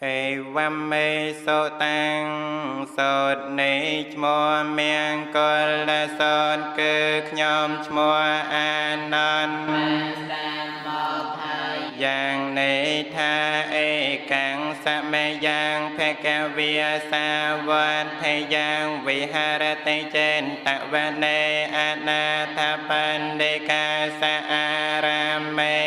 អេវមេសុតាំងសោតនេះឈ្មោះមង្គលសោតគឺខ្ញុំឈ្មោះអានន្ទយ៉ាងនេះថា ឯកាំងសមយ៉ាងភគវាសាវត្ថយ៉ាងវិហរតិចេនតវនេអនាថបណ្ឌិកាសអារាមេ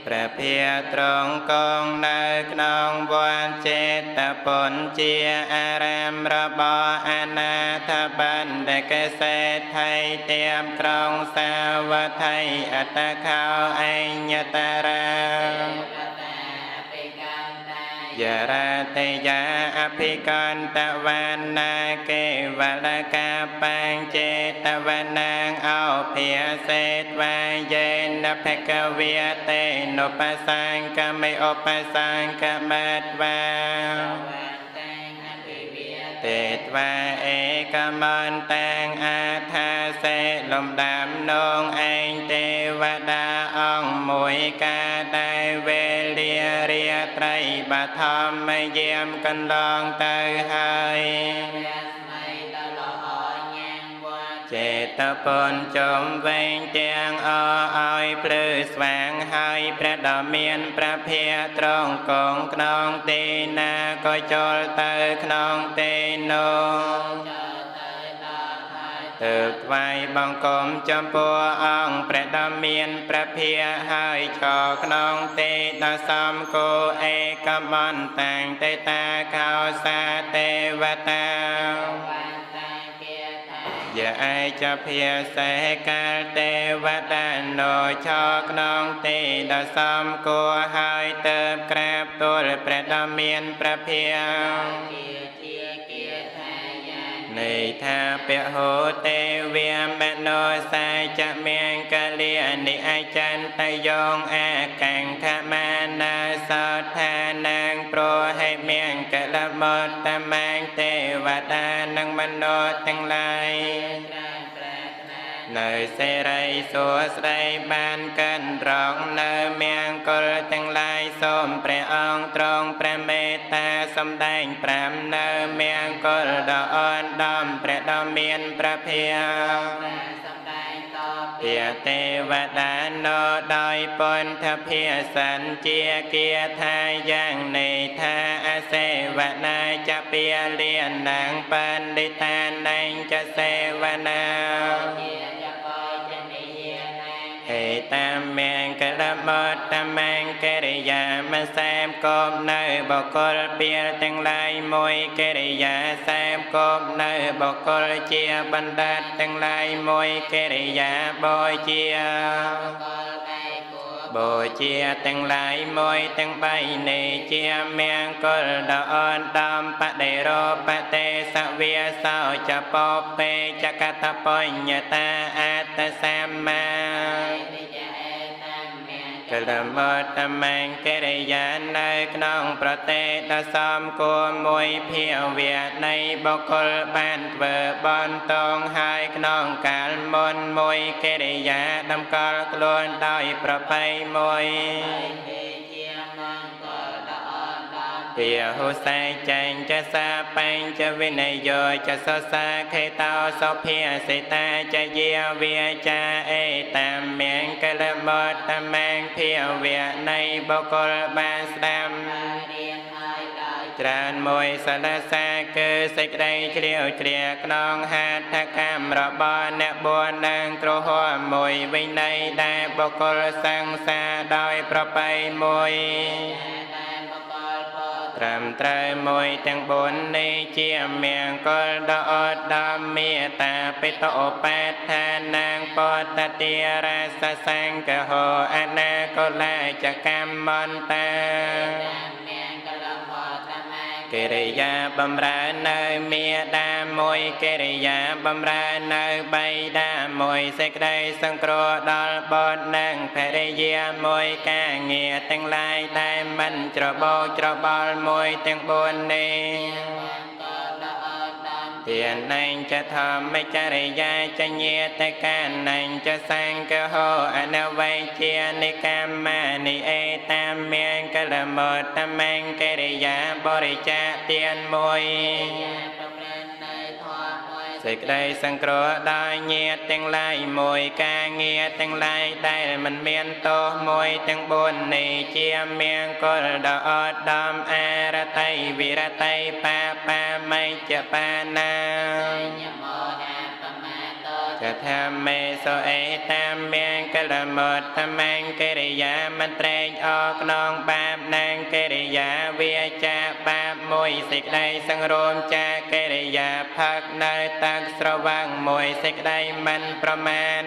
ព្រះភាត្រង់គង់នៅក្នុងវត្តចេតពុនជាអារាមរបស់អនាថបណ្ឌិកសេដ្ឋីទៀមក្រុងសាវត្ថីអតខោអញ្ញតរាយរតិយាអភិកន្តវណ្ណាកេវលកាបញ្ចេតវនាងអោភាសេត្វាយេនភគវេតេនុបសង្កមេឧបសង្កមត្វាទេត្វាឯកមន្តតាំងអាថាសេលំដាំនងឯងទេវតាអង្គមួយកាដែលវេលារាត្រីបឋមយាមកន្លងទៅហើយ ចេតពុនជុំវែងទាំងអឲ្យភ្លឺស្វាងហើយ ព្រះដ៏មានព្រះភិក្ខត្រង់គង់ក្នុងទីណាក៏ចូលទៅក្នុងទីនោះ ទើបថ្វាយបង្គំចំពោះអង្គព្រះដ៏មានព្រះភិក្ខហើយឈរក្នុងទីដ៏សំគួរ ឯកមន្តតាំងទេតាខោសាទេវតាយឯចភាសេកាលទេវតានោឈរក្នុងទីដ៏សំគួរហើយ ទៅក្រាបទូលព្រះដ៏មានព្រះភិក្ខនៃថាពហោទេវាមនោសាចមង្គលានិអចន្តយងអាកង្ខមានាសោឋានាង ប្រហិមង្គលមតមង្ទេវតានិងមនុស្សទាំងឡាយនៅសេរីសួស្តីបានកិនរងនៅមង្គលទាំងឡាយ សូមព្រះអង្គទ្រង់ព្រះមេត្តាសម្ដែងប្រាំនៅមង្គលដ៏អនដំព្រះដ៏មានព្រះភិក្ខភាទេវតានោដោយពន្ធភាសញ្ជាគាថាយ៉ាងនេះថា អសេវនាចពាលានាងបណ្ឌិតានញ្ចសេវនាហេតាមមង្គលមតមង្គកិរិយាមសេមគមនៅបុគ្គលពីលទាំងឡាយមួយ កិរិយាសេមគមនៅបុគ្គលជាបណ្ឌិតទាំងឡាយមួយ កិរិយាបូជាបូជាទាំងឡាយមួយ ទាំងបីនេះជាមង្គលដ៏អនដំបដិរោបតេសវាសោចពពេចកតបញ្ញតាអត្តសម្មាកលមតមង្គកិរិយានៅក្នុងប្រទេសដ៏សំគួរមួយ ភាវៈនៃបុគ្គលបានធ្វើបន់តងហើយក្នុងកាលមុនមួយ កិរិយាតម្កល់ខ្លួនដោយប្រពៃមួយ ភាហុសៃចេញចសាបញ្ចវិនយោចសសាខេតោសុភាសិតាចយាវាចាអេតាមមង្គលមតមង្គភាវៈនៃបុគ្គលបានស្ដាប់ច្រើនមួយ សិលសាគឺសេចក្តីជ្រាវជ្រះក្នុងហត្ថកម្មរបស់អ្នកបួននិងគ្រហមួយ វិន័យដែលបុគ្គលសង្សារដោយប្រពៃមួយ ត្រឹមត្រូវមួយ ទាំងបួននេះជាមង្គលដ៏ឧត្តម មេត្តាបិតុបដ្ឋានាងពតតិរសសង្កហោអនាកុលាចកម្មន្តា កិរិយាបំរើនៅមេដាមួយ កិរិយាបំរើនៅបៃតាមួយ សេចក្តីសង្គ្រោះដល់បុត្រនិងភរិយាមួយ ការងារទាំងឡាយដែលមិនច្របូកច្របល់មួយ ទាំងបួននេះ ទានញ្ចធម្មចរិយាចញាតកានញ្ចសង្ឃហោអនវេជានិកម្មានិអេតាមមង្គលមតមង្គកិរិយាបរិច្ចាគទានមួយសេចក្តីសង្គ្រោះដល់ញាតិទាំងឡាយមួយការងារទាំងឡាយដែលមិនមានទោសមួយទាំងបួននេះជាមង្គលដ៏ឧត្តមអរតីវិរតីបាបាមិច្ចបាណាចធម្មេសុអេតាមមង្គលមតមង្គកិរិយាមិនត្រែកអរក្នុងបាបនិងកិរិយាវាចាបាបមួយសេចក្តីសង្រួមចាកិរិយាផឹកនៅទឹកស្រវាំងមួយសេចក្តីមិនប្រមាណ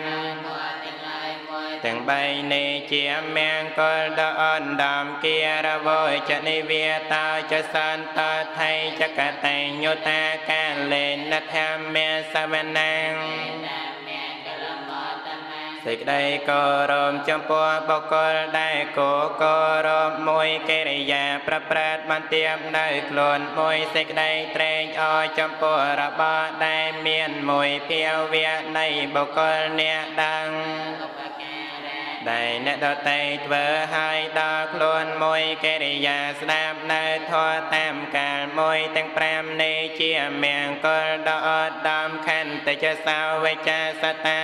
ទាំងបីនេះជាមង្គលដ៏អណ្ដំគារវោចនិវាតោចសន្តថៃចកតញ្ញុតាកាលេនធម្មាសវនំសេចក្តីគោរពចំពោះបុគ្គលដែលគោគោរពមួយកិរិយាប្រព្រឹត្តបន្ទាបនៅខ្លួនមួយសេចក្តីត្រេកអរចំពោះរបស់ដែលមានមួយភាវៈនៃបុគ្គលអ្នកដឹងដែលអ្នកដទៃធ្វើឲ្យដល់ខ្លួនមួយកិរិយាស្ដាប់នៅធម៌តាមកាលមួយទាំង5នេះជាមង្គលដ៏ឧត្តមខន្តិចសោវិចាសតា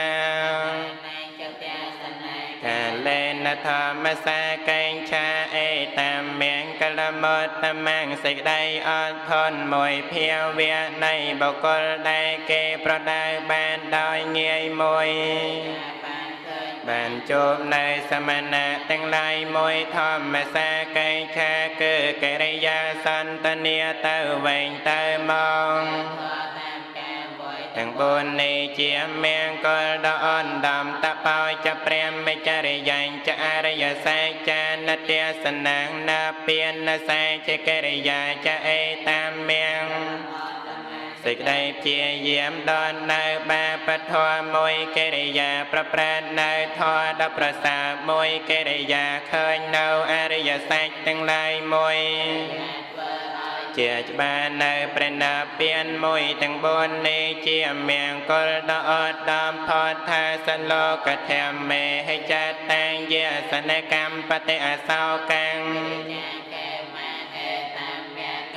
កាលេនធម្មសាកេងឆាអេតាមមង្គលមតមង្គសេចក្តីអត់ធន់មួយភាវៈនៃបុគ្គលដែលគេប្រដៅបានដោយងាយមួយបានជួបនៅសមណៈទាំងឡាយមួយធម្មសាកេឆាគឺកិរិយាសន្តានាទៅវែងទៅមកទាំងបួននេះជាមង្គលដ៏អណ្ដំតបោចព្រះមិចរិយញ្ចអរិយសេចានទេសនាងនាពានសេចកិរិយាចអេតាមមង្គសេចក្តីព្យាយាមដល់នៅបាបធម៌មួយកិរិយាប្រព្រឹត្តនៅធម៌ដ៏ប្រសើរមួយកិរិយាឃើញនៅអរិយសច្ចទាំងឡាយមួយជាច្បាស់នៅព្រះនិព្វានមួយទាំងបួននេះជាមង្គលដ៏ឧត្តមផុតថាសលោកធម្មេហិចតាំងយាសនកម្មបតិអសោកាំង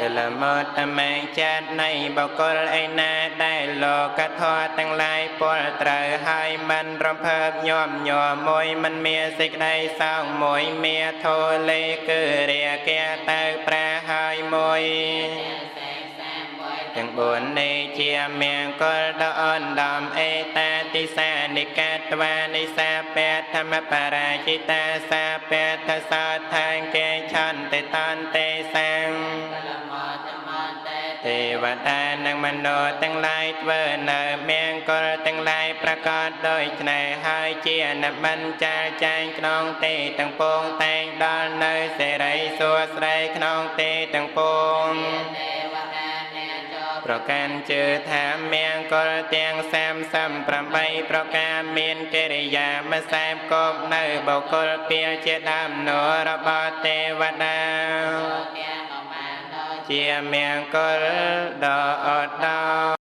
កលមតមេចិត្តនៃបុគ្គលឯណាដែលលោកធម៌ទាំងឡាយពលត្រូវហើយមិនរំភើបញោមញ័រមួយមិនមានសេចក្តីសោកមួយមាធូលេគឺរាគាទៅប្រាហើយមួយទាំងបួននេះជាមង្គលដ៏អណ្ដំអេតាទិសានិកត្វានិសាពធម្មបរាជិតាសាពធសោថាងគេឆន្តិតន្ទេសੰទេវតានិងមនុស្សទាំងឡាយធ្វើនៅមង្គលទាំងឡាយប្រកបដោយច្នេះហើយជានិមិនចាលចែងក្នុងទេទាំងពួងតែងដល់នៅសិរីសួស្តីក្នុងទេទាំងពួងប្រកាន់ជឿថាមង្គលទាំង38ប្រការមានកិរិយាមិនសែបគប់នៅបុគ្គលពីលជាដើមនោះរបស់ទេវតាជាមង្គលដ៏ឧត្តម។